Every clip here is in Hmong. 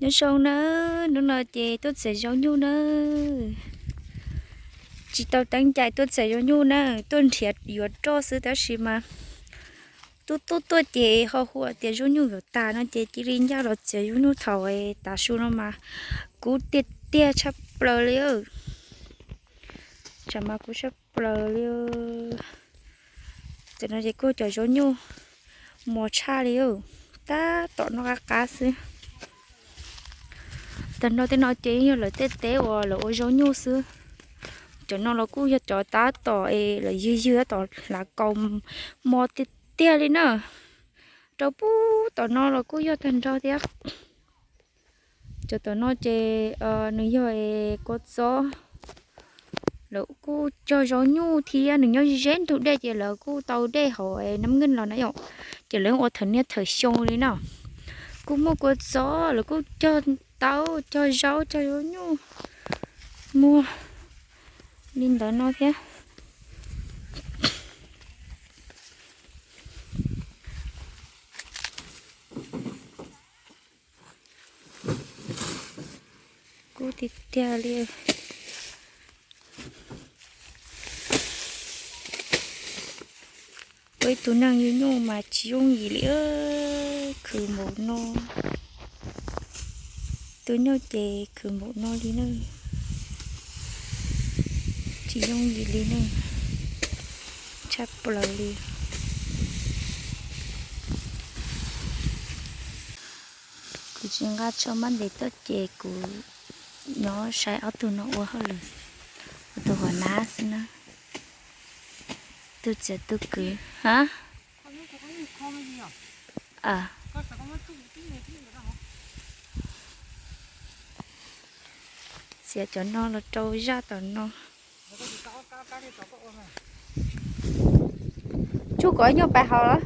Nyob zoo na, hnub no ces tuaj txiav zaub nyuj na. Tsis tau teeb cai tuaj txiav zaub nyuj na, tuaj nrhiav yuav roj xwb tab sis mas tuaj tuaj tuaj ces ho hu tias zaub nyuj yuav tas no ces cia li ncaj los txiav zaub nyuj thaum tav su no mas kub tiag tiag tshaj plaws li. Tsam mas kub tshaj plaws li. Tam no ces kuj cov zaub nyuj mos tshaj li, tab tom noj qab qab xwb. Tam no tej no ces yog lawv tej teb uas lawv ua zaub nyuj xwb. Cov no los kuj yog cov tab tom es lawv ywg ywg tab tom hlav kaus mos tiag tiag li na. Rau puag tom no los kuj yog tag nrho thiab. Cov tom no ces nws yog es kua txob, lawv kuj cog zaub nyuj thiab, nws nyob ze ntug dej ces lawv kuj tau dej hauv nab nkeej los na yom, ces lawv ua thawm niaj thawm xyoo li na. Kuj muaj kua txob lawv kuj cog taub cog zaub cog zaub nyuj muag li ntawd no thiab. Kub tiag tiag li. Ua ib tug neeg yug nyuj mas tsis yooj yim li, khwv npaum no. Tus nyuj ces khwv npaum no li na. Tsis yooj yim li na, tshaj plaws li. Kuv tsis nqa tsho mab ntes tuaj ces kuv nyob saib ob tug no ua hauj lwm, ua tus huam nab xwb na. Tus txiav tus kwv, ha. Txiav cov no los rau zaj tom no. Tsuj kom nyuj pais hauv los.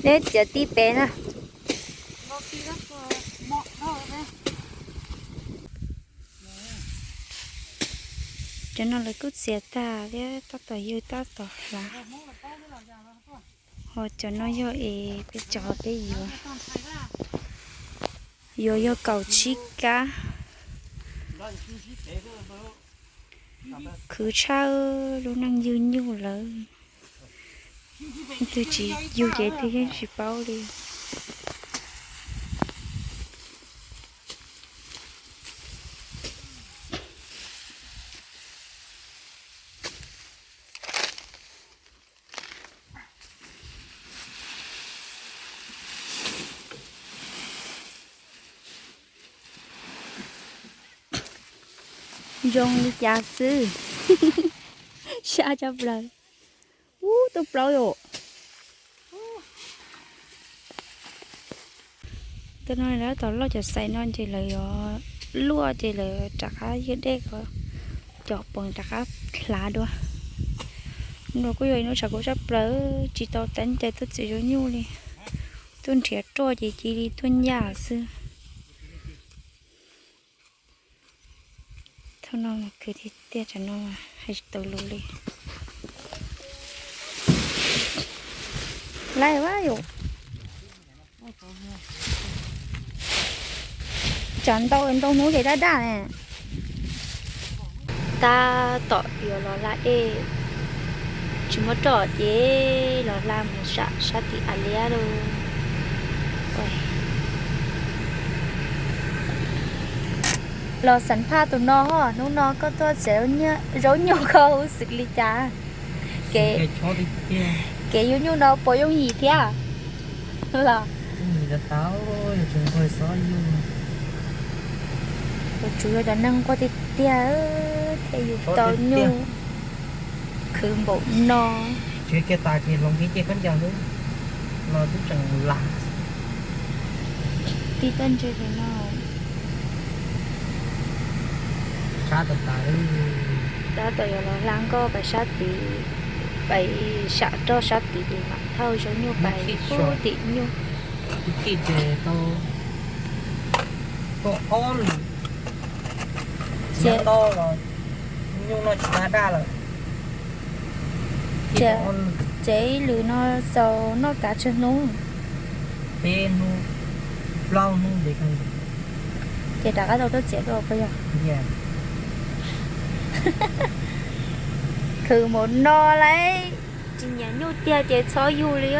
Neb txiav tib pem na. Cov no lawv kuj txiav tag thiab, tab tom ywg tab tom hlav. Ho cov no yog es peb cov peb yuav, yuav yog kaum tsib kab. Khwv tshaj lub neej yug nyuj lawm. Leej twg tsis yug ces leej twg yeej tsis paub li. Zoo li cas xwb. Sab tshaj plaws. Ub, tuaj plaub yom. Tej no lawv tom loj cov xais no ces lawv yuav luaj ces lawv rov qab ywg dej kom cov poom rov qab hlav dua. Hnub no kuj yog ib hnub tshav kub tshaj plaws, tsis tau teeb cai tuaj txiav zaub nyuj li. Tuaj nrhiav roj ces cia li tuaj ncaj xwb. Thaum no mas khwv tiag tiag, tsam no mas hais tsis tau lus li. Laiv ua yom. Tsam ntau ntau hnub ces daj daj ne. Tab tom yuav los hla dej, tsis muaj roj ces los hla mus sam sab tim av liab lauj. Los xam phaj tus no, hnub no koj tuaj txiav zaub nyuj koj hu xwm li cas? Kev yug nyuj no puas yooj yim thiab los? Tsuas yog cov neeg nquag tiag tiag thiaj yug tau nyuj khwv npaum no. Tsis kiag tas ces hloov kiag cev khaub ncaws xwb, los twb tseem lam. Tib toj ntse li no. Sab tas tas li. Tab tom yuav los hla nkoj pais sab tid, pais sam roj sab tid ces mam thauj zaub nyuj pais pub tim nyuj. Tib tij ces tau tuaj ob lwm. Txiav tau los nyuj no tsis tas daj lawm. Tib tij tau ob lwm. Tsev ib lwm no xaus noj kav tsawg hnub? Peb hnub, plaub hnub ntev kawg. Ces rov qab tau tuaj txiav dua puas yog? Khwv mus no lauj, tsis nyiam nyuj tiag ces txhob yug li.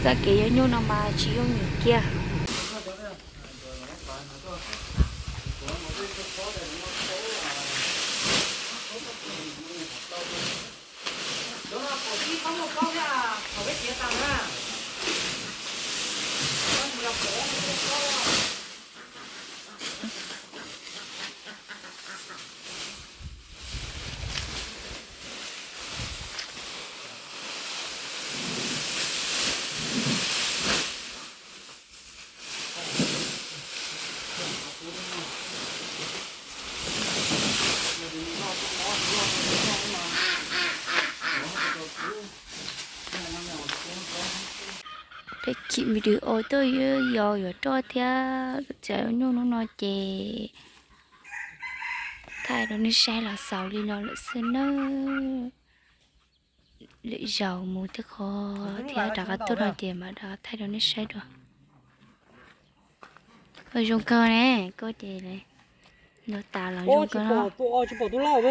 Txoj kev yuav nyuj no mas tsis yooj yim kiag. Peb chim video tuaj yos yuav roj thiab txiav nyuj hnub no ces thaij rau nej saib los xaus li no lawm xwb nawb. Lwm zaus mus tej qho thiab rov qab tuaj no ces mam rov qab thaij rau nej saib dua. Zoo kawg ne, koj ces ntaus tas los zoo kawg no. Tsis pom tus o tsis pom tus lauj.